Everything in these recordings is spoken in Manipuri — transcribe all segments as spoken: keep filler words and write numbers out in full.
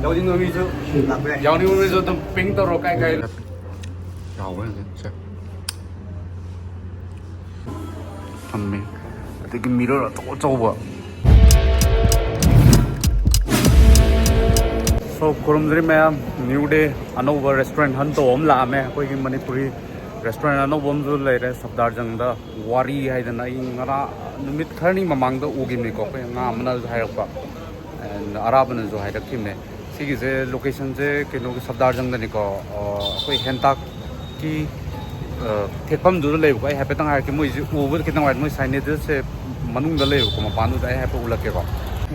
ꯌꯥꯎꯅꯤꯡꯕ ꯃꯤꯁꯨ ꯂꯥꯛꯄ ꯌꯥꯏ꯫ ꯌꯥꯎꯅꯤꯡꯕ ꯃꯤꯁꯨ ꯑꯗꯨꯝ ꯄꯤꯡ ꯇꯧꯔꯣ, ꯀꯥꯏ ꯀꯥꯏ꯫ ꯌꯥꯎꯋꯦ ꯍꯧꯖꯤꯛꯁꯦ꯫ ꯊꯝꯃꯦ꯫ ꯑꯗꯒꯤ ꯃꯤꯔꯔ ꯑꯆꯧ ꯑꯆꯧꯕ꯫ ꯁꯣ, ꯈꯨꯔꯨꯝꯖꯔꯤ ꯃꯌꯥꯝ, ꯅ꯭ꯌꯨ ꯗꯦ, ꯑꯅꯧꯕ ꯔꯦꯁꯇꯨꯔꯦꯟ ꯍꯟ ꯇꯧꯕ ꯑꯃ ꯂꯥꯛꯑꯝꯃꯦ꯫ ꯑꯩꯈꯣꯏꯒꯤ ꯃꯅꯤꯄꯨꯔꯤ ꯔꯦꯁꯇꯨꯔꯦꯟ ꯑꯅꯧꯕ ꯑꯃꯁꯨ ꯂꯩꯔꯦ ꯁꯐꯗꯥꯔꯖꯪꯗ꯫ ꯋꯥꯔꯤ ꯍꯥꯏꯗꯅ, ꯑꯩ ꯉꯔꯥꯡ ꯅꯨꯃꯤꯠ ꯈꯔꯅꯤ ꯃꯃꯥꯡꯗ ꯎꯈꯤꯕꯅꯤꯀꯣ, ꯑꯩꯈꯣꯏ ꯑꯉꯥꯡ ꯑꯃꯅꯁꯨ ꯍꯥꯏꯔꯛꯄ꯫ And ꯑꯔꯥꯕꯅꯁꯨ ꯍꯥꯏꯔꯛꯈꯤꯕꯅꯦ꯫ ꯁꯤꯒꯤꯁꯦ ꯂꯣꯀꯦꯁꯟꯁꯦ ꯀꯩꯅꯣꯒꯤ ꯁꯐꯗꯥꯔꯖꯪꯗꯅꯤꯀꯣ, ꯑ, ꯑꯩꯈꯣꯏ ꯍꯦꯟꯇꯥꯛꯀꯤ, ꯑ, ꯊꯦꯠꯐꯝꯗꯨꯗ ꯂꯩꯕꯀꯣ꯫ ꯑꯩ ꯍꯥꯏꯐꯦꯠꯇꯪ ꯍꯥꯏꯔꯛꯀꯦ, ꯃꯣꯏꯁꯦ ꯎꯕꯗ ꯈꯤꯇꯪ ꯋꯥꯏ, ꯃꯣꯏ ꯁꯥꯏꯅꯦꯖꯁꯦ ꯃꯅꯨꯡꯗ ꯂꯩꯕꯀꯣ, ꯃꯄꯥꯟꯗꯨꯗ ꯑꯩ ꯍꯥꯏꯐꯦꯠ ꯎꯠꯂꯛꯀꯦꯀꯣ꯫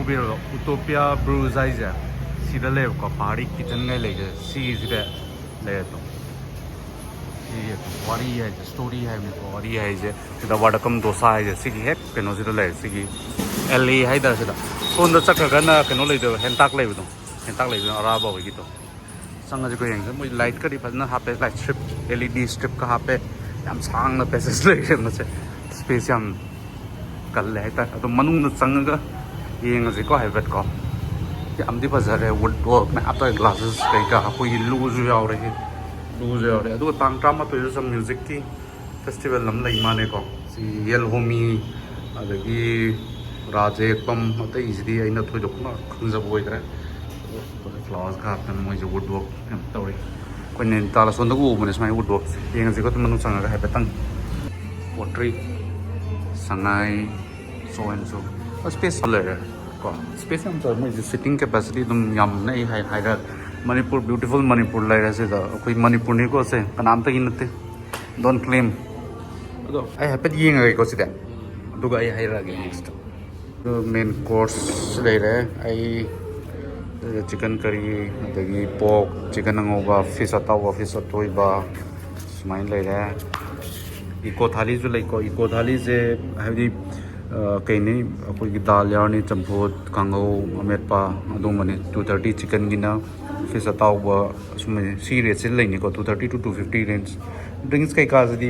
ꯎꯕꯤꯔꯕ ꯎꯇꯣꯄꯤꯌꯥ ꯕ꯭ꯔꯨꯁ ꯍꯥꯏꯁꯦ ꯁꯤꯗ ꯂꯩꯌꯦꯕꯀꯣ, ꯄꯍꯥꯔꯤ ꯀꯤꯆꯟꯒ ꯂꯩꯁꯦ ꯁꯤꯒꯤꯁꯤꯗ ꯂꯩꯔꯦ ꯑꯗꯨꯝ꯫ ꯁꯤꯒꯤ ꯋꯥꯔꯤ ꯍꯥꯏꯁꯦ, ꯁ꯭ꯇꯣꯔꯤ ꯍꯥꯏꯕꯅꯤꯀꯣ, ꯋꯥꯔꯤ ꯍꯥꯏꯁꯦ꯫ ꯁꯤꯗ ꯋꯥꯗꯀꯝ ꯗꯣꯁꯥ ꯍꯥꯏꯁꯦ ꯁꯤꯒꯤ ꯍꯦꯛ ꯀꯩꯅꯣꯁꯤꯗ ꯂꯩꯔꯦ, ꯁꯤꯒꯤ ꯑꯦꯜ ꯑꯦ ꯍꯥꯏꯇꯥꯔꯦ꯫ ꯁꯤꯗ ꯁꯣꯝꯗ ꯆꯠꯈ꯭ꯔꯒꯅ ꯀꯩꯅꯣ ꯂꯩꯗꯣꯏꯕ, ꯍꯦꯟꯇꯥꯛ ꯂꯩꯕꯗꯣ, ꯍꯦꯟꯇꯥꯛ ꯂꯩꯕꯗꯣ ꯑꯔꯥꯕ ꯍꯣꯏꯒꯤꯗꯣ꯫ ꯆꯪꯉꯁꯤꯀꯣ, ꯌꯦꯡꯁꯦ꯫ ꯃꯣꯏ ꯂꯥꯏꯠꯀꯗꯤ ꯐꯖꯅ ꯍꯥꯞꯄꯦ, ꯂꯥꯏꯠ ꯁ꯭ꯇ꯭ꯔꯤꯞ, ꯑꯦꯜ ꯏ ꯗꯤ ꯁ꯭ꯇ꯭ꯔꯤꯞꯀ ꯍꯥꯞꯄꯦ꯫ ꯌꯥꯝ ꯁꯥꯡꯅ ꯄꯦꯁꯦꯖ ꯂꯩꯔꯦ ꯃꯁꯦ, ꯁ꯭ꯄꯦꯁ ꯌꯥꯝ ꯀꯜꯂꯦ ꯍꯥꯏꯇꯥꯔꯦ꯫ ꯑꯗꯣ ꯃꯅꯨꯡꯗ ꯆꯪꯉꯒ ꯌꯦꯡꯉꯁꯤꯀꯣ ꯍꯥꯏꯐꯦꯠꯀꯣ꯫ ꯌꯥꯝꯗꯤ ꯐꯖꯔꯦ, ꯋꯨꯗ ꯋꯥꯔꯛ ꯃꯌꯥꯝ ꯇꯧꯔꯦ, ꯒ꯭ꯂꯥꯁꯦꯁ ꯀꯩꯀꯥ, ꯑꯩꯈꯣꯏꯒꯤ ꯂꯨꯁꯨ ꯌꯥꯎꯔꯦ, ꯂꯨꯁꯨ ꯌꯥꯎꯔꯦ꯫ ꯑꯗꯨꯒ ꯇꯥꯡ ꯇꯔꯥꯃꯥꯊꯣꯏꯗꯁꯨ ꯃ꯭ꯌꯨꯖꯤꯛꯀꯤ ꯐꯦꯁꯇꯤꯚꯦꯜ ꯑꯃ ꯂꯩ ꯃꯥꯜꯂꯦꯀꯣ꯫ ꯁꯤ ꯌꯦꯜ ꯍꯣꯃꯤ, ꯑꯗꯒꯤ ꯔꯥꯖ ꯌꯦꯛꯄꯝ, ꯑꯇꯩꯁꯤꯗꯤ ꯑꯩꯅ ꯊꯣꯏꯗꯣꯛꯅ ꯈꯪꯖꯕ ꯑꯣꯏꯗ꯭ꯔꯦ꯫ ꯑꯗꯣ ꯐ꯭ꯂꯥꯋꯔꯁꯀ ꯍꯥꯞꯇꯅ ꯃꯣꯏꯁꯦ ꯋꯨꯗ ꯋꯥꯔꯛ ꯌꯥꯝ ꯇꯧꯔꯤ꯫ ꯑꯩꯈꯣꯏ ꯅꯦꯅꯤꯇꯥꯜ ꯑꯁꯣꯝꯗꯒ ꯎꯕꯅꯦ ꯁꯨꯃꯥꯏꯅ ꯋꯨꯗ ꯋꯥꯔꯛꯁꯦ꯫ ꯌꯦꯡꯉꯁꯤꯀꯣ ꯑꯗꯨ ꯃꯅꯨꯡ ꯆꯪꯉꯒ ꯍꯥꯏꯐꯦꯠꯇꯪ꯫ Pottery, Sangai, so and so꯫ Space ꯂꯩꯔꯦ ꯀꯣ, ꯁ꯭ꯄꯦꯁ ꯌꯥꯝ ꯆꯥꯎꯋꯦ꯫ ꯃꯣꯏꯁꯦ ꯁꯤꯇꯤꯡ ꯀꯦꯄꯥꯁꯤꯇꯤ ꯑꯗꯨꯝ ꯌꯥꯝꯅ ꯑꯩ ꯍꯥꯏ-, ꯍꯥꯏꯔ ꯃꯅꯤꯄꯨꯔ, ꯕ꯭ꯌꯨꯇꯤꯐꯨꯜ ꯃꯅꯤꯄꯨꯔ ꯂꯩꯔꯦ ꯁꯤꯗ꯫ ꯑꯩꯈꯣꯏ ꯃꯅꯤꯄꯨꯔꯅꯤꯀꯣ ꯁꯦ, ꯀꯅꯥꯝꯇꯒꯤ ꯅꯠꯇꯦ꯫ Don't claim꯫ ꯑꯗꯣ ꯑꯩ ꯍꯥꯏꯐꯦꯠ ꯌꯦꯡꯉꯒꯦꯀꯣ ꯁꯤꯗ, ꯑꯗꯨꯒ ꯑꯩ ꯍꯥꯏꯔꯛꯑꯒꯦ ꯅꯦꯛꯁꯇ꯫ ꯑꯗꯣ ꯃꯦꯟ ꯀꯣꯔꯁ ꯂꯩꯔꯦ꯫ ꯑꯩ ꯆꯤꯀꯟ ꯀꯔꯤ, ꯑꯗꯒꯤ ꯄꯣꯛ, ꯆꯤꯀꯟ ꯑꯉꯧꯕ, ꯐꯤꯁ ꯑꯇꯥꯎꯕ, ꯐꯤꯁ ꯑꯇꯣꯏꯕ, ꯁꯨꯃꯥꯏꯅ ꯂꯩꯔꯦ꯫ ꯏꯀꯣ ꯊꯥꯂꯤꯁꯨ ꯂꯩꯀꯣ꯫ ꯏꯀꯣ ꯊꯥꯂꯤꯁꯦ ꯍꯥꯏꯕꯗꯤ, ꯑ, ꯀꯩꯅꯤ, ꯑꯩꯈꯣꯏꯒꯤ ꯗꯥꯜ ꯌꯥꯎꯔꯅꯤ, ꯆꯝꯐꯨꯠ, ꯀꯥꯡꯍꯧ, ꯑꯃꯦꯠꯄ, ꯑꯗꯨꯒꯨꯝꯕꯅꯤ꯫ Two thirty ꯆꯤꯀꯟꯒꯤꯅ ꯐꯤꯁ ꯑꯇꯥꯎꯕ, ꯑꯁꯨꯝꯕꯁꯦ ꯁꯤ ꯔꯦꯠꯁꯤꯗ ꯂꯩꯅꯤꯀꯣ, two thirty to two fifty range꯫ Drinks ꯀꯩꯀꯥꯁꯤꯗꯤ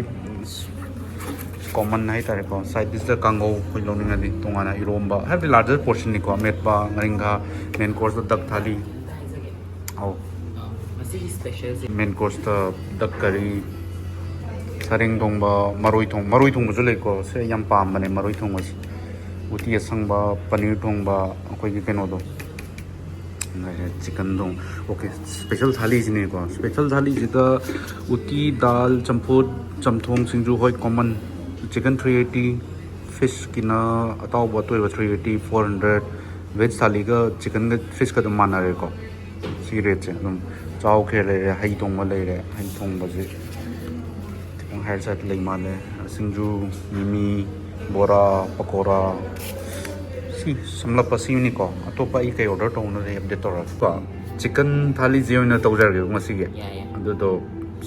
ꯀꯣꯃꯟ ꯍꯥꯏꯇꯥꯔꯦꯀꯣ꯫ ꯁꯥꯏꯠ ꯗꯤꯁꯇ ꯀꯥꯡꯍꯧ ꯑꯩꯈꯣꯏ ꯂꯧꯅꯤꯡꯉꯗꯤ ꯇꯣꯉꯥꯟꯅ, ꯏꯔꯣꯝꯕ ꯍꯥꯏꯕꯗꯤ ꯂꯥꯔꯖꯔ ꯄꯣꯔꯁꯟꯅꯤꯀꯣ, ꯑꯃꯦꯠꯄ, ꯉꯥꯔꯤꯡꯈꯥ, ꯃꯦꯟ ꯀꯣꯔꯁꯇ ꯗꯛ ꯊꯥꯂꯤ꯫ ꯑꯧ꯫ ꯃꯁꯤꯒꯤ ꯁ꯭ꯄꯦꯁꯦꯜꯁꯦ ꯃꯦꯟ ꯀꯣꯔꯁꯇ ꯗꯛ ꯀꯔꯤ, ꯁꯔꯦꯡ ꯊꯣꯡꯕ, ꯃꯔꯣꯏ ꯊꯣꯡ ꯃꯔꯣꯏ ꯊꯣꯡꯕꯁꯨ ꯂꯩꯀꯣ꯫ ꯁꯦ ꯌꯥꯝ ꯄꯥꯝꯕꯅꯦ ꯃꯔꯣꯏ ꯊꯣꯡꯕꯁꯦ꯫ ꯎꯇꯤ ꯑꯁꯪꯕ, ꯄꯅꯤꯔ ꯊꯣꯡꯕ, ꯑꯩꯈꯣꯏꯒꯤ ꯀꯩꯅꯣꯗꯣ, ꯆꯤꯀꯟ ꯊꯣꯡ꯫ ꯑꯣꯀꯦ, ꯁ꯭ꯄꯦꯁꯦꯜ ꯊꯥꯂꯤꯁꯤꯅꯦꯀꯣ꯫ ꯁ꯭ꯄꯦꯁꯦꯜ ꯊꯥꯂꯤꯁꯤꯗ ꯎꯇꯤ, ꯗꯥꯜ, ꯆꯝꯐꯨꯠ, ꯆꯝꯊꯣꯡ, ꯁꯤꯡꯖꯨ, ꯍꯣꯏ, ꯀꯣꯃꯟ꯫ ꯆꯤꯀꯟ ꯊ꯭ꯔꯤ ꯑꯩꯠꯇꯤ, ꯐꯤꯁꯀꯤꯅ ꯑꯇꯥꯎꯕ ꯑꯇꯣꯏꯕ three eighty, four hundred. Veg ꯊꯥꯂꯤꯒ ꯆꯤꯀꯟꯒ ꯐꯤꯁꯀ ꯑꯗꯨꯝ ꯃꯥꯟꯅꯔꯦꯀꯣ꯫ ꯁꯤꯒꯤ ꯔꯦꯠꯁꯦ ꯑꯗꯨꯝ ꯆꯥꯎ ꯈꯦꯔ ꯂꯩꯔꯦ, ꯍꯩ ꯊꯣꯡꯕ ꯂꯩꯔꯦ꯫ ꯍꯩ ꯊꯣꯡꯕꯁꯦ ꯈꯤꯇꯪ ꯍꯥꯏꯌꯔ ꯁꯥꯏꯠ ꯂꯩ ꯃꯥꯜꯂꯦ꯫ ꯁꯤꯡꯖꯨ, ꯃꯤꯃꯤ, ꯕꯣꯔꯥ, ꯄꯀꯣꯔꯥ꯫ ꯁꯤ ꯁꯝꯂꯞꯄ ꯁꯤꯅꯤꯀꯣ꯫ ꯑꯇꯣꯞꯄ ꯑꯩ ꯀꯩ ꯑꯣꯔꯗꯔ ꯇꯧꯅꯣꯗꯤ ꯑꯞꯗꯦꯠ ꯇꯧꯔꯛꯑꯒꯦꯀꯣ꯫ ꯆꯤꯀꯟ ꯊꯥꯂꯤꯁꯦ ꯑꯣꯏꯅ ꯇꯧꯖꯔꯒꯦꯀꯣ ꯉꯁꯤꯒꯤ꯫ ꯌꯥꯏ, ꯌꯥꯏ꯫ ꯑꯗꯨꯗꯣ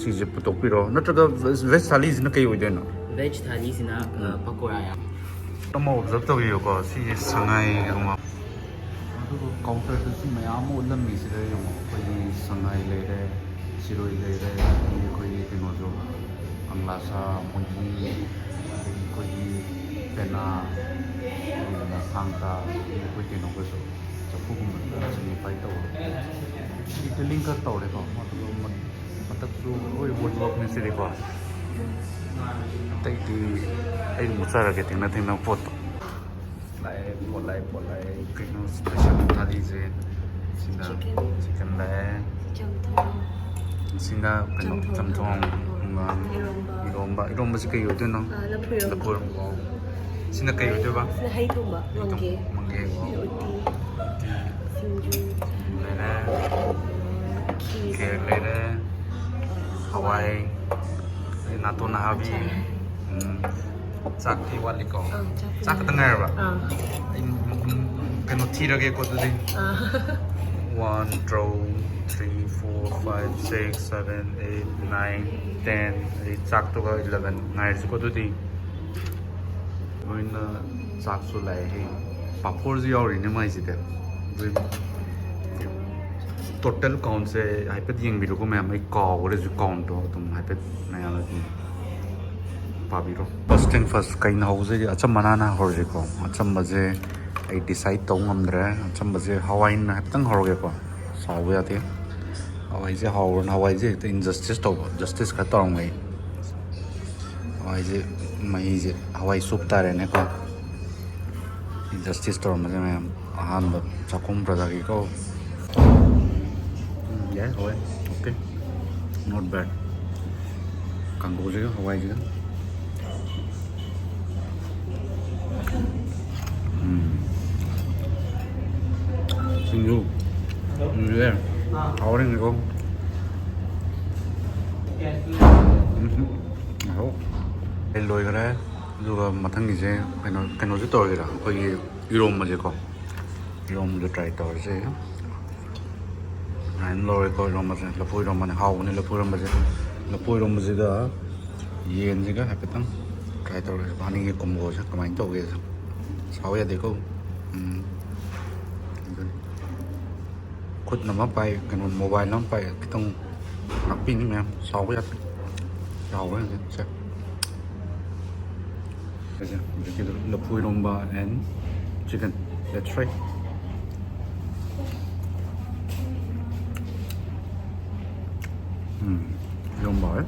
ꯁꯤꯁꯦ ꯄꯨꯊꯣꯛꯄꯤꯔꯣ, ꯅꯠꯇ꯭ꯔꯒ ꯚꯦꯖ ꯊꯥꯂꯤꯁꯤꯅ ꯀꯩ ꯑꯣꯏꯗꯣꯏꯅꯣ? ꯚꯦꯖ ꯊꯥꯂꯤꯁꯤꯅ, ꯑ, ꯎꯝ꯫ ꯄꯀꯣꯔꯥ ꯌꯥꯎ꯫ ꯑꯃ ꯑꯣꯕꯖꯔꯞ ꯇꯧꯕꯤꯌꯨꯀꯣ, ꯁꯤꯁꯦ ꯁꯉꯥꯏ ꯑꯃ꯫ ꯑꯗꯨꯒ ꯀꯥꯎꯟꯇꯔꯗꯁꯨ ꯃꯌꯥꯝ ꯑꯃ ꯎꯠꯂꯝꯃꯤꯁꯤꯗ ꯌꯦꯡꯉꯣ, ꯑꯩꯈꯣꯏꯒꯤ ꯁꯉꯥꯏ ꯂꯩꯔꯦ, ꯁꯤꯔꯣꯏ ꯂꯩꯔꯦ, ꯑꯗꯒꯤ ꯑꯩꯈꯣꯏꯒꯤ ꯀꯩꯅꯣꯁꯨ, ꯀꯪꯂꯥꯁꯥ, ꯃꯣꯏꯖꯤ, ꯑꯗꯒꯤ ꯑꯩꯈꯣꯏꯒꯤ ꯄꯦꯅꯥ, ꯑꯗꯨꯒ ꯊꯥꯡ ꯇꯥ, ꯑꯗꯒꯤ ꯑꯩꯈꯣꯏ ꯀꯩꯅꯣꯒꯁꯨ ꯆꯐꯨꯒꯨꯝꯕ ꯈꯔ ꯁꯤꯒꯅꯤꯐꯥꯏ ꯇꯧꯕ꯫ ꯗꯤꯇꯦꯂꯤꯡ ꯈꯔ ꯇꯧꯔꯦꯀꯣ, ꯑꯗꯨꯒ ꯃ-, ꯃꯊꯛꯁꯨ ꯂꯣꯏ ꯋꯨꯠ ꯋꯥꯛꯅꯤ ꯁꯤꯗꯤꯀꯣ꯫ ꯑꯇꯩꯗꯤ ꯑꯩ ꯑꯗꯨꯝ ꯎꯠꯆꯔꯒꯦ ꯊꯦꯡꯅ ꯊꯦꯡꯅꯕ ꯄꯣꯠꯇꯣ꯫ ꯂꯥꯛꯑꯦ, ꯄꯣꯠ ꯂꯥꯛꯑꯦ, ꯄꯣꯠ ꯂꯥꯛꯑꯦ꯫ ꯀꯩꯅꯣ ꯁ꯭ꯄꯦꯁꯦꯜ ꯊꯥꯂꯤꯁꯦ? ꯁꯤꯅ ꯆꯤꯀꯟ꯫ ꯆꯤꯀꯟ ꯂꯥꯛꯑꯦ꯫ ꯆꯝꯊꯣꯡ꯫ ꯁꯤꯅ ꯀꯩꯅꯣ, ꯆꯝꯊꯣꯡ꯫ ꯆꯝꯊꯣꯡ꯫ ꯎꯝ꯫ ꯏꯔꯣꯝꯕ꯫ ꯏꯔꯣꯝꯕ꯫ ꯏꯔꯣꯝꯕꯁꯦ ꯀꯩ ꯑꯣꯏꯗꯣꯏꯅꯣ? ꯑ, ꯂꯐꯨ ꯏꯔꯣꯝꯕ꯫ ꯂꯐꯨ ꯏꯔꯣꯝꯕ꯫ ꯁꯤꯅ ꯀꯩ ꯑꯣꯏꯗꯣꯏꯕ? ꯁꯤꯅ ꯍꯩ ꯊꯣꯡꯕ, ꯍꯩ ꯊꯣꯡ-, ꯃꯪꯒꯦ꯫ ꯃꯪꯒꯦ, ꯑꯣ꯫ ꯎꯇꯤ꯫ ꯎꯇꯤ꯫ ꯁꯤꯡꯖꯨ꯫ ꯂꯩꯔꯦ꯫ ꯈꯦꯔ꯫ ꯈꯦꯔ ꯂꯩꯔꯦ꯫ ꯑ, ꯍꯋꯥꯏ꯫ ꯍꯋꯥꯏ꯫ ꯑꯗꯩ ꯅꯥꯇꯣꯟ ꯑꯍꯥꯕꯤ꯫ ꯑꯆꯥꯔ꯫ ꯎꯝ꯫ ꯆꯥꯛꯇꯤ ꯋꯥꯠꯂꯤꯀꯣ? ꯑꯥ, ꯆꯥꯛꯇꯤ ꯆꯥꯛ ꯈꯛꯇ ꯋꯥꯠꯂꯤ꯫ ꯉꯥꯏꯔꯕ? ꯑꯥ꯫ ꯑꯩ, ꯎꯝ, ꯎꯝ, ꯀꯩꯅꯣ ꯊꯤꯔꯒꯦꯀꯣ ꯑꯗꯨꯗꯤ꯫ ꯑꯥ꯫ One, two, three, four, five, six, seven, eight, nine, ten, ꯑꯗꯩ ꯆꯥꯛꯇꯨꯒ eleven ꯉꯥꯏꯔꯁꯤꯀꯣ ꯑꯗꯨꯗꯤ꯫ ꯂꯣꯏꯅ ꯆꯥꯛꯁꯨ ꯂꯥꯛꯑꯦ꯫ ꯄꯥꯐꯣꯔꯁꯨ ꯌꯥꯎꯔꯤꯅꯦ ꯃꯥꯏꯁꯤꯗꯤ꯫ ꯇꯣꯇꯦꯜ ꯀꯥꯎꯟꯁꯦ ꯍꯥꯏꯐꯦꯠ ꯌꯦꯡꯕꯤꯔꯣꯀꯣ ꯃꯌꯥꯝ, ꯑꯩ ꯀꯥꯎꯈ꯭ꯔꯦ ꯍꯧꯖꯤꯛ ꯀꯥꯎꯟꯗꯣ꯫ ꯑꯗꯨꯝ ꯍꯥꯏꯐꯦꯠ ꯃꯌꯥꯝ ꯑꯗꯨꯝ ꯄꯥꯕꯤꯔꯣ꯫ First thing first, ꯀꯩꯅ ꯍꯧꯁꯤꯒꯦ? ꯑꯆꯝꯕꯅ ꯍꯥꯟꯅ ꯍꯧꯔꯁꯤꯀꯣ꯫ ꯑꯆꯝꯕꯁꯦ ꯑꯩ ꯗꯤꯁꯥꯏꯠ ꯇꯧ ꯉꯝꯗ꯭ꯔꯦ꯫ ꯑꯆꯝꯕꯁꯦ ꯍꯋꯥꯏꯅ ꯍꯥꯏꯐꯦꯠꯇꯪ ꯍꯧꯔꯒꯦꯀꯣ, ꯁꯥꯎꯕ ꯌꯥꯗꯦ꯫ ꯍꯋꯥꯏꯁꯦ ꯍꯥꯎꯔꯅ ꯍꯋꯥꯏꯁꯦ ꯍꯦꯛꯇ ꯏꯟꯖꯁꯇꯤꯁ ꯇꯧꯕ, ꯖꯁꯇꯤꯁ ꯈꯔ ꯇꯧꯔꯝꯒꯅꯤ꯫ ꯍꯋꯥꯏꯁꯦ, ꯃꯍꯤꯁꯦ ꯍꯋꯥꯏ ꯁꯣꯞ ꯇꯥꯔꯦꯅꯦꯀꯣ꯫ ꯖꯁꯇꯤꯁ ꯇꯧꯔꯝꯕꯁꯦ ꯃꯌꯥꯝ꯫ ꯑꯍꯥꯟꯕ ꯆꯥꯛꯈꯨꯝ ꯄ꯭ꯔꯖꯥꯒꯤꯀꯣ꯫ ꯎꯝ, ꯌꯥꯏ, ꯍꯋꯥꯏ꯫ Okay, not bad꯫ ꯀꯥꯡꯒꯧꯁꯤꯒ ꯍꯋꯥꯏꯁꯤꯒ꯫ ꯎꯝ꯫ ꯁꯤꯡꯖꯨ꯫ ꯁꯤꯡꯖꯨ ꯌꯥꯏ꯫ ꯍꯥꯎꯔꯦꯅꯦꯀꯣ꯫ ꯎꯝ꯫ ꯑꯍꯧ꯫ ꯑꯩ ꯂꯣꯏꯈꯔꯦ꯫ ꯑꯗꯨꯒ ꯃꯊꯪꯒꯤꯁꯦ ꯀꯩꯅꯣ, ꯀꯩꯅꯣꯁꯦ ꯇꯧꯔꯁꯤꯔꯥ? ꯑꯩꯈꯣꯏꯒꯤ ꯏꯔꯣꯝꯕꯁꯦꯀꯣ꯫ ꯏꯔꯣꯝꯕꯗꯣ try ꯇꯧꯔꯁꯦ꯫ ꯁꯨꯃꯥꯏꯅ ꯂꯧꯔꯦꯀꯣ ꯏꯔꯣꯝꯕꯁꯦ꯫ ꯂꯐꯨ ꯏꯔꯣꯝꯕꯅꯦ꯫ ꯍꯥꯎꯕꯅꯦ ꯂꯐꯨ ꯏꯔꯣꯝꯕꯁꯦ꯫ ꯂꯐꯨ ꯏꯔꯣꯝꯕꯁꯤꯒ ꯌꯦꯟꯁꯤꯒ ꯍꯥꯏꯐꯦꯠꯇꯪ try ꯇꯧꯔꯁꯦ꯫ ꯑꯅꯤꯒꯤ comboꯁꯦ ꯀꯃꯥꯏꯅ ꯇꯧꯒꯦꯁꯦ꯫ ꯁꯥꯎ ꯌꯥꯗꯦꯀꯣ꯫ ꯎꯝ꯫ ꯑꯗꯨꯅꯤ꯫ ꯈꯨꯠꯅ ꯑꯃ ꯄꯥꯏ, ꯀꯩꯅꯣ, mobile ꯑꯃ ꯄꯥꯏ, ꯈꯤꯇꯪ ꯉꯥꯛꯄꯤꯅꯤ ꯃꯌꯥꯝ, ꯁꯥꯎꯕ ꯌꯥꯗꯦ꯫ ꯁꯥꯎꯕ ꯌꯥꯗꯦ꯫ ꯁꯦ꯫ ꯁꯦ, ꯁꯦ, ꯍꯧꯖꯤꯛꯀꯤꯗꯣ ꯂꯐꯨ ꯏꯔꯣꯝꯕ and chicken꯫ Let's try꯫ ꯎꯝ, ꯏꯔꯣꯝꯕ ꯍꯥꯎꯋꯦ꯫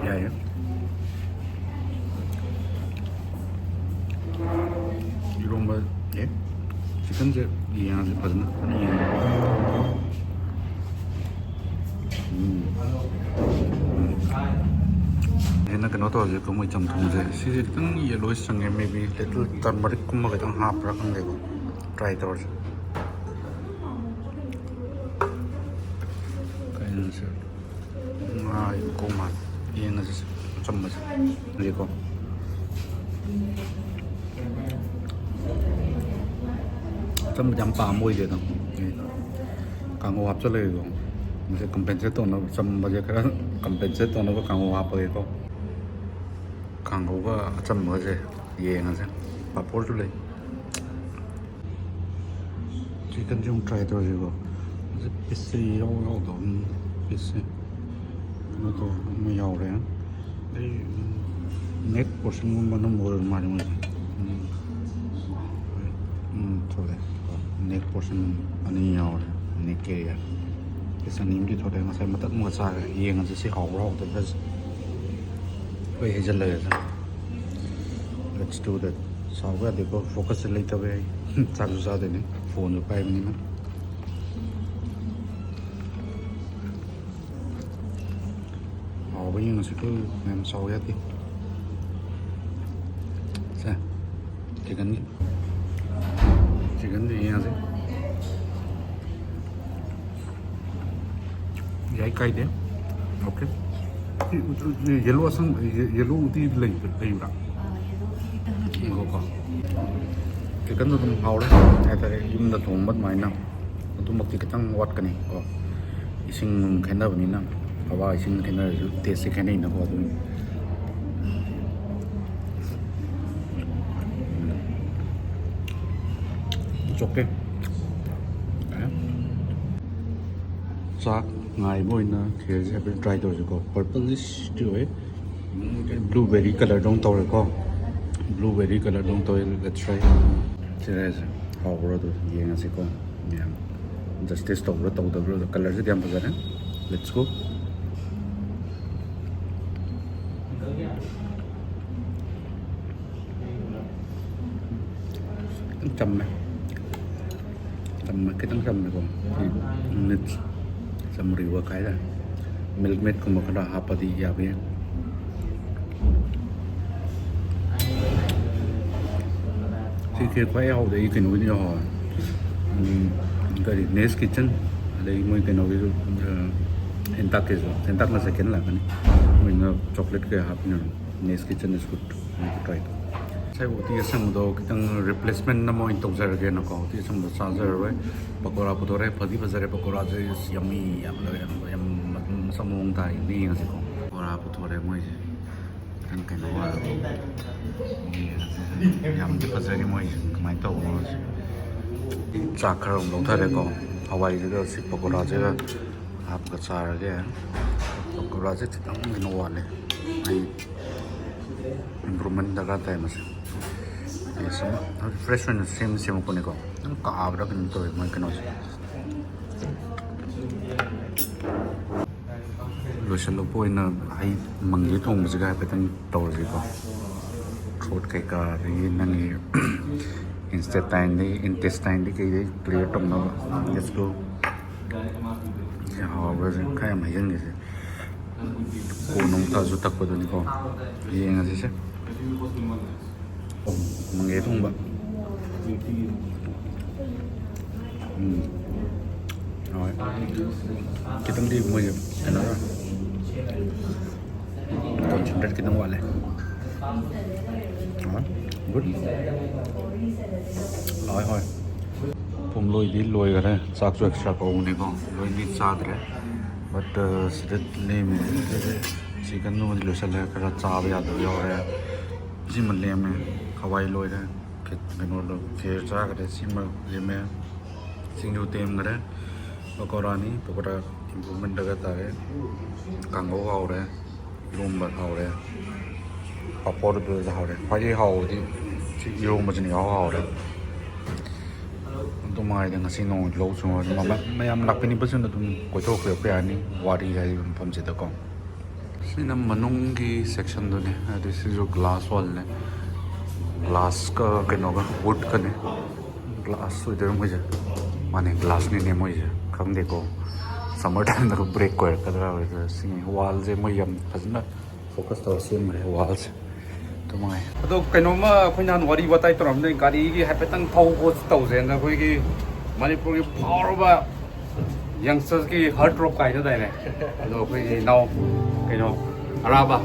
ꯌꯥꯏꯌꯦ꯫ ꯏꯔꯣꯝꯕ, ꯑꯦ, chickenꯁꯦ ꯌꯦꯡꯉꯁꯤ ꯐꯖꯅ, ꯐꯖꯅ ꯌꯦꯡꯉꯁꯤ꯫ ꯎꯝ꯫ ꯍꯦꯟꯅ ꯀꯩꯅꯣ ꯇꯧꯔꯁꯦ, ꯀꯣ, ꯃꯣꯏ ꯆꯝꯊꯣꯡꯁꯦ꯫ ꯁꯤꯁꯦ ꯈꯤꯇꯪ yellowish ꯆꯪꯉꯦ, maybe little turmericꯀꯨꯝꯕ ꯈꯤꯇꯪ ꯍꯥꯞꯄ꯭ꯔꯥ ꯈꯪꯗꯦꯀꯣ꯫ Try ꯇꯧꯔꯁꯦ꯫ ꯀꯩꯅꯣꯁꯦ꯫ ꯉꯥ ꯃꯈꯣꯡ ꯃꯥꯜꯂꯦ꯫ ꯌꯦꯡꯉꯁꯤ ꯑꯆꯝꯕꯁꯦ꯫ ꯍꯧꯖꯤꯛꯀꯣ꯫ ꯑꯆꯝꯕꯁꯦ ꯌꯥꯝ ꯄꯥꯝꯕ ꯑꯣꯏꯗꯦ ꯑꯗꯨꯝ꯫ ꯀꯥꯡꯍꯧ ꯍꯥꯞꯆꯜꯂꯒꯦꯀꯣ꯫ ꯃꯁꯤ compensate ꯇꯧꯅꯕ, ꯆꯝꯕꯁꯦ ꯈꯔ compensate ꯇꯧꯅꯕ ꯀꯥꯡꯍꯧ ꯍꯥꯞꯄꯒꯦꯀꯣ꯫ ꯀꯥꯡꯍꯧꯒ ꯑꯆꯝꯕꯒꯁꯦ ꯌꯦꯡꯉꯁꯦ꯫ ꯄꯥꯐꯣꯔꯁꯨ ꯂꯩ꯫ Chickenꯁꯦ ꯑꯃꯨꯛ try ꯇꯧꯔꯁꯤꯀꯣ꯫ ꯃꯁꯤ pieceꯁꯦ ꯏꯌꯥꯎ ꯌꯥꯎꯗꯕ꯫ ꯎꯝ, pieceꯁꯦ ꯀꯩꯅꯣ ꯇꯧꯕ ꯑꯃ ꯌꯥꯎꯔꯦ꯫ ꯑꯩ neck portionꯒꯨꯝꯕ ꯑꯗꯨꯝ ꯑꯣꯏꯔ ꯃꯥꯜꯂꯦ ꯃꯣꯏꯁꯦ꯫ ꯎꯝ꯫ ꯍꯣꯏ꯫ ꯎꯝ, ꯄꯣꯔꯁꯟ ꯑꯅꯤ ꯌꯥꯎꯔꯦ꯫ ꯑꯅꯤ ꯀꯦ ꯄꯤꯁ ꯑꯅꯤ ꯑꯃꯗꯤ ꯊꯣꯛꯂꯛꯑꯦ꯫ ꯉꯁꯥꯏ ꯃꯇꯠ ꯑꯃꯒ ꯆꯥꯈ꯭ꯔꯦ꯫ ꯌꯦꯡꯉꯁꯤ ꯁꯤ ꯍꯥꯎꯕ꯭ꯔꯥ ꯍꯥꯎꯇꯕ꯭ꯔꯥ꯫ ꯍꯣꯏ, ꯍꯩꯖꯜꯂꯒꯦ꯫ Let's do that. ꯁꯥꯎꯕ ꯌꯥꯗꯦꯀꯣ, ꯐꯣꯀꯁꯁꯦ ꯂꯩꯇꯕ ꯌꯥꯏ꯫ ꯆꯥꯛꯁꯨ ꯆꯥꯗꯣꯏꯅꯤ, ꯐꯣꯟꯁꯨ ꯄꯥꯏꯕꯅꯤꯅ꯫ ꯍꯥꯎꯕ ꯌꯦꯡꯉꯁꯤꯀꯣ, ꯃꯌꯥꯝ ꯆꯥꯎ ꯌꯥꯗꯦ꯫ ꯁꯦ, ꯆꯤꯀꯟ, ꯆꯤꯀꯟꯗꯤ ꯌꯦꯡꯉꯁꯤ꯫ ꯌꯥꯏ, ꯀꯥꯏꯗꯦ꯫ ꯑꯣꯀꯦ꯫ ꯁꯤ ꯌꯦꯂꯣ ꯑꯁꯪ, ꯌꯦꯂꯣ ꯎꯇꯤ ꯂꯩꯕ꯭ꯔꯥ? ꯉꯥꯏꯈꯣꯀꯣ꯫ ꯆꯤꯀꯟꯗꯣ ꯑꯗꯨꯝ ꯍꯥꯎꯔꯦ ꯍꯥꯏꯇꯥꯔꯦ, ꯌꯨꯝꯗ ꯊꯣꯡꯕ ꯑꯗꯨꯃꯥꯏꯅ꯫ ꯑꯗꯨꯃꯛꯇꯤ ꯈꯤꯇꯪ ꯋꯥꯠꯀꯅꯤ ꯀꯣ, ꯏꯁꯤꯡ ꯅꯨꯡ ꯈꯦꯠꯅꯕꯅꯤꯅ꯫ ꯍꯋꯥ ꯏꯁꯤꯡ ꯈꯦꯠꯅꯔꯁꯨ ꯇꯦꯁꯁꯦ ꯈꯦꯠꯅꯩꯅꯀꯣ, ꯑꯗꯨꯝ꯫ It's okay. ꯆꯥꯛ ꯉꯥꯏꯕ ꯑꯣꯏꯅ ꯈꯦꯔꯁꯦ ꯍꯥꯏꯐꯦꯠ ꯇ꯭ꯔꯥꯏ ꯇꯧꯔꯁꯤꯀꯣ꯫ Purple-ish-ꯇꯤ ꯑꯣꯏ꯫ Blueberry colour-ꯗꯧꯅ ꯇꯧꯔꯦꯀꯣ꯫ Blueberry colour-ꯗꯧꯅ ꯇꯧꯋꯦ꯫ Let's try. ꯁꯤꯔꯦꯁꯦ ꯍꯥꯎꯕ꯭ꯔꯣ? ꯑꯗꯨ ꯌꯦꯡꯉꯁꯤꯀꯣ ꯃꯌꯥꯝ꯫ Justice ꯇꯧꯕ꯭ꯔꯥ ꯇꯧꯗꯕ꯭ꯔꯥ? ꯑꯗꯣ colour-ꯁꯤꯗꯤ ꯌꯥꯝ ꯐꯖꯔꯦ꯫ Let's go. ꯈꯤꯇꯪ ꯆꯝꯃꯦ꯫ ꯆꯝꯃꯦ, ꯈꯤꯇꯪ ꯆꯝꯃꯦꯀꯣ꯫ ꯁꯤ ꯃꯤꯠꯁ ꯆꯝꯔꯤꯕ ꯍꯥꯏꯇꯥꯔꯦ꯫ Milk Maid-ꯀꯨꯝꯕ ꯈꯔ ꯍꯥꯞꯄꯗꯤ ꯌꯥꯕ ꯌꯥꯏ꯫ ꯁꯤ ꯈꯦꯔ ꯈ꯭ꯋꯥꯏ ꯍꯥꯎꯕꯗ ꯑꯩ ꯀꯩꯅꯣꯒꯤꯗꯤ ꯌꯥꯎꯍꯧꯔꯦ꯫ ꯎꯝ, ꯀꯔꯤ, Nest Kitchen, ꯑꯗꯩ ꯃꯣꯏ ꯀꯩꯅꯣꯒꯤꯁꯨ, ꯑ, ꯍꯦꯟꯇꯥꯛꯀꯤꯁꯨ, ꯍꯦꯟꯇꯥꯛꯅ second ꯂꯥꯛꯀꯅꯤ꯫ ꯃꯣꯏꯅ chocolate ꯀꯩ ꯍꯥꯞꯄꯤꯅꯣ? Nest Kitchen is good. ꯑꯗꯨ try ꯇꯧ꯫ ꯉꯁꯥꯏ ꯎꯇꯤ ꯑꯁꯪꯕꯗꯣ ꯈꯤꯇꯪ replacement ꯑꯃ ꯑꯣꯏꯅ ꯇꯧꯖꯔꯒꯦꯅꯀꯣ꯫ ꯎꯇꯤ ꯑꯁꯪꯕꯗꯣ ꯆꯥꯖꯔꯔꯣꯏ꯫ ꯄꯀꯣꯔꯥ ꯄꯨꯊꯣꯔꯛꯑꯦ꯫ ꯐꯗꯤ ꯐꯖꯔꯦ ꯄꯀꯣꯔꯥꯁꯦ꯫ Yummy ꯌꯥꯝ ꯂꯩꯔꯦ꯫ ꯌꯥꯝ ꯃꯁꯛ ꯃꯑꯣꯡ ꯇꯥꯏ꯫ ꯌꯦꯡꯉꯁꯤꯀꯣ꯫ ꯄꯀꯣꯔꯥ ꯄꯨꯊꯣꯔꯛꯑꯦ ꯃꯣꯏꯁꯦ꯫ ꯈꯤꯇꯪ ꯀꯩꯅꯣ ꯑꯣꯏꯔꯒ ꯌꯦꯡꯉꯁꯦ꯫ ꯌꯥꯝꯗꯤ ꯐꯖꯔꯤ ꯃꯣꯏꯁꯦ꯫ ꯀꯃꯥꯏꯅ ꯇꯧꯕꯅꯣ ꯁꯤ꯫ ꯆꯥꯛ ꯈꯔ ꯑꯃꯨꯛ ꯂꯧꯊꯔꯦꯀꯣ꯫ ꯍꯋꯥꯏꯁꯤꯒ ꯁꯤ ꯄꯀꯣꯔꯥꯁꯤꯒ ꯍꯥꯞꯄꯒ ꯆꯥꯔꯒꯦ꯫ ꯄꯀꯣꯔꯥꯁꯦ ꯈꯤꯇꯪ ꯀꯩꯅꯣ ꯋꯥꯠꯂꯦ꯫ ꯑꯩ improvement ꯗꯔꯀꯥꯔ ꯇꯥꯏ ꯃꯁꯤ꯫ ꯐ꯭ꯔꯦꯁ ꯑꯣꯏꯅ ꯁꯦꯝ ꯁꯦꯝꯃꯛꯄꯅꯤꯀꯣ꯫ ꯌꯥꯝ ꯀꯥꯕ꯭ꯔꯥ ꯀꯩꯅꯣꯝ ꯇꯧꯋꯦ ꯃꯣꯏ ꯀꯩꯅꯣꯁꯦ꯫ ꯂꯣꯏꯁꯤꯜꯂꯛꯄ ꯑꯣꯏꯅ ꯍꯩ ꯃꯪꯒꯦ ꯊꯣꯡꯕꯁꯤꯒ ꯍꯥꯏꯐꯦꯠꯇꯪ ꯇꯧꯔꯁꯤꯀꯣ꯫ ꯊ꯭ꯔꯣꯠ ꯀꯩꯀꯥ ꯑꯗꯒꯤ ꯅꯪꯒꯤ ꯏꯟꯁꯇꯦꯇꯥꯏꯟꯗꯒꯤ ꯏꯟꯇꯦꯁꯇꯥꯏꯟꯗꯒꯤ ꯀꯩꯗꯩ ꯀ꯭ꯂꯤꯌꯥꯔ ꯇꯧꯅꯕ꯫ Let's go. ꯁꯤ ꯍꯥꯎꯕ꯭ꯔꯥ ꯁꯤ ꯈꯔ ꯌꯥꯝ ꯍꯩꯖꯤꯟꯒꯦꯁꯦ꯫ ꯀꯣꯟꯅ ꯑꯃꯨꯛ ꯊꯛꯑꯁꯨ ꯊꯛꯄꯗꯨꯅꯤꯀꯣ꯫ ꯌꯦꯡꯉꯁꯤꯁꯦ꯫ ꯃꯪꯒꯦ ꯊꯣꯡꯕ꯫ ꯎꯝ꯫ ꯍꯣꯏ꯫ ꯈꯤꯇꯪꯗꯤ ꯃꯣꯏ ꯀꯩꯅꯣ ꯀꯣꯟꯁꯦꯟꯇ꯭ꯔꯦꯠ ꯈꯤꯇꯪ ꯋꯥꯠꯂꯦ꯫ ꯍꯣꯏ꯫ ꯒꯨꯗ꯫ ꯍꯣꯏ ꯍꯣꯏ꯫ ꯄꯨꯝꯂꯣꯏꯗꯤ ꯂꯣꯏꯈꯔꯦ꯫ ꯆꯥꯛꯁꯨ ꯑꯦꯛꯁꯇ꯭ꯔꯥ ꯀꯧꯕꯅꯤꯀꯣ꯫ ꯂꯣꯏꯅꯗꯤ ꯆꯥꯗ꯭ꯔꯦ꯫ ꯕꯠ ꯁꯤꯗ ꯂꯦꯝꯃꯤ꯫ ꯆꯤꯀꯟꯗꯨꯃꯗꯤ ꯂꯣꯏꯁꯤꯜꯂꯦ꯫ ꯈꯔ ꯆꯥꯕ ꯌꯥꯗꯕ ꯌꯥꯎꯔꯦ꯫ ꯁꯤꯃ ꯂꯦꯝꯃꯦ꯫ ꯍꯋꯥꯏ ꯂꯣꯏꯔꯦ꯫ ꯀꯩꯅꯣ ꯈꯦꯔ ꯆꯥꯈ꯭ꯔꯦ꯫ ꯁꯤꯃ ꯂꯦꯝꯃꯦ꯫ ꯁꯤꯡꯖꯨ ꯇꯦꯝꯈ꯭ꯔꯦ꯫ ꯄꯀꯧꯔꯥꯅꯤ꯫ ꯄꯀꯧꯔꯥ ꯏꯝꯄ꯭ꯔꯨꯚꯃꯦꯟ ꯗꯔꯀꯥꯔ ꯇꯥꯔꯦ꯫ ꯀꯥꯡꯍꯧ ꯍꯥꯎꯔꯦ꯫ ꯏꯔꯣꯝꯕ ꯍꯥꯎꯔꯦ꯫ ꯄꯥꯐꯣꯔꯗꯨꯁꯨ ꯍꯥꯎꯔꯦ꯫ ꯈ꯭ꯋꯥꯏꯗꯒꯤ ꯍꯥꯎꯕꯗꯤ ꯁꯤ ꯏꯔꯣꯝꯕꯁꯤꯅ ꯏꯍꯥꯎ ꯍꯥꯎꯔꯦ꯫ ꯑꯗꯨꯃꯥꯏꯅ ꯉꯁꯤ ꯅꯣꯡꯃꯒꯤ ꯂꯧ ꯁꯨꯕ ꯃꯌꯥꯝ ꯂꯥꯛꯄꯤꯅꯤꯡꯕꯁꯤꯡ ꯑꯗꯨꯝ ꯀꯣꯏꯊꯣꯔꯛꯄꯤꯔꯛꯄ ꯌꯥꯅꯤ ꯋꯥꯔꯤ ꯍꯥꯏꯔꯤꯕ ꯃꯐꯝꯁꯤꯗꯀꯣ꯫ ꯁꯤꯅ ꯃꯅꯨꯡꯒꯤ ꯁꯦꯛꯁꯟꯗꯨꯅꯦ꯫ ꯍꯥꯏꯗꯤ ꯁꯤꯁꯨ ꯒ꯭ꯂꯥꯁ ꯋꯥꯜꯅꯦ꯫ ꯒ꯭ꯂꯥꯁꯀ ꯀꯩꯅꯣꯒ ꯋꯨꯠꯀꯅꯦ꯫ ꯒ꯭ꯂꯥꯁ ꯑꯣꯏꯗꯣꯏꯔꯣ ꯃꯣꯏꯁꯦ? ꯃꯥꯅꯦ, ꯒ꯭ꯂꯥꯁꯅꯤꯅꯦ ꯃꯣꯏꯁꯦ꯫ ꯈꯪꯗꯦꯀꯣ, ꯁꯝꯃꯔ ꯇꯥꯏꯝꯗꯒ ꯕ꯭ꯔꯦꯛ ꯑꯣꯏꯔꯛꯀꯗ꯭ꯔꯥ ꯑꯣꯏꯗꯣꯏꯔꯥ ꯁꯤꯅꯤ꯫ ꯋꯥꯜꯁꯦ ꯃꯣꯏ ꯌꯥꯝ ꯐꯖꯅ ꯐꯣꯀꯁ ꯇꯧꯔ ꯁꯦꯝꯈ꯭ꯔꯦ ꯋꯥꯜꯁꯦ꯫ ꯑꯗꯨꯃꯉꯥꯏ꯫ ꯑꯗꯣ ꯀꯩꯅꯣꯝꯃ ꯑꯩꯈꯣꯏ ꯅꯍꯥꯟ ꯋꯥꯔꯤ ꯋꯥꯇꯥꯏ ꯇꯧꯔꯝꯕꯅꯦ, ꯒꯥꯔꯤꯒꯤ ꯍꯥꯏꯐꯦꯠꯇꯪ ꯊꯧ ꯈꯣꯠ ꯇꯧꯁꯦꯅ꯫ ꯑꯩꯈꯣꯏꯒꯤ ꯃꯅꯤꯄꯨꯔꯒꯤ ꯐꯥꯎꯔꯕ ꯌꯪꯁꯇꯔꯁꯀꯤ ꯍꯥꯔꯠ ꯔꯣꯛ ꯀꯥꯏꯅꯗꯥꯏꯅꯦ? ꯑꯗꯣ ꯑꯩꯈꯣꯏꯒꯤ ꯏꯅꯥꯎ ꯀꯩꯅꯣ ꯑꯔꯥꯕ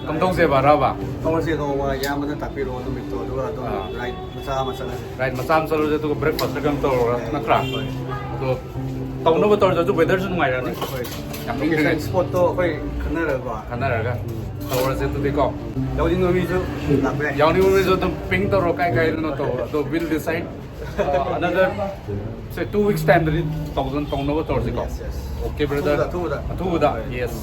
ꯀꯝꯗꯧꯁꯦꯕ ꯑꯔꯥꯕ? ꯇꯧꯔꯁꯦ, ꯅꯣꯡꯃ ꯏꯌꯥꯝꯕꯅ ꯇꯥꯛꯄꯤꯔꯛꯑꯣ ꯅꯨꯃꯤꯠꯇꯣ, ꯑꯗꯨꯒ ꯑꯗꯨꯝ ꯑꯥ꯫ ꯔꯥꯏꯗ ꯃꯆꯥ ꯑꯃ ꯆꯠꯂꯁꯦ꯫ ꯔꯥꯏꯗ ꯃꯆꯥ ꯑꯃ ꯆꯠꯂꯨꯔꯁꯦ, ꯑꯗꯨꯒ ꯕ꯭ꯔꯦꯛꯐꯥꯁꯇ ꯀꯩꯅꯣ ꯇꯧꯔꯒ, ꯅꯠꯇ꯭ꯔꯥ? ꯍꯣꯏ꯫ ꯑꯗꯣ ꯇꯧꯅꯕ ꯇꯧꯔꯁꯦ, ꯑꯗꯨ ꯋꯦꯗꯔꯁꯨ ꯅꯨꯡꯉꯥꯏꯔꯛꯑꯅꯤ꯫ ꯍꯣꯏ꯫ ꯌꯥꯝ ꯂꯣꯀꯦꯁꯟ ꯏꯪꯗ꯭ꯔꯤꯉꯩ꯫ ꯁ꯭ꯄꯣꯠꯇꯣ ꯑꯩꯈꯣꯏ ꯈꯟꯅꯔꯒ꯫ ꯈꯟꯅꯔꯒ ꯎꯝ꯫ ꯇꯧꯔꯁꯦ ꯑꯗꯨꯗꯤꯀꯣ꯫ ꯌꯥꯎꯅꯤꯡꯕ ꯃꯤꯁꯨ ꯂꯥꯛꯄ ꯌꯥꯏ꯫ ꯌꯥꯎꯅꯤꯡꯕ ꯃꯤꯁꯨ ꯑꯗꯨꯝ ꯄꯤꯡ ꯇꯧꯔꯣ, ꯀꯥꯏ ꯀꯥꯏꯗꯅꯣ ꯇꯧꯔꯣ꯫ ꯑꯗꯣ we'll decide, uh, another, say, two weeks time ꯗꯗꯤ ꯇꯧꯗꯅ ꯇꯧꯅꯕ ꯇꯧꯔꯁꯤꯀꯣ꯫ Yes, yes. Okay, brother. ꯑꯊꯨꯕꯗ, ꯑꯊꯨꯕꯗ꯫ ꯑꯊꯨꯕꯗ, ꯍꯣꯏ꯫ Yes.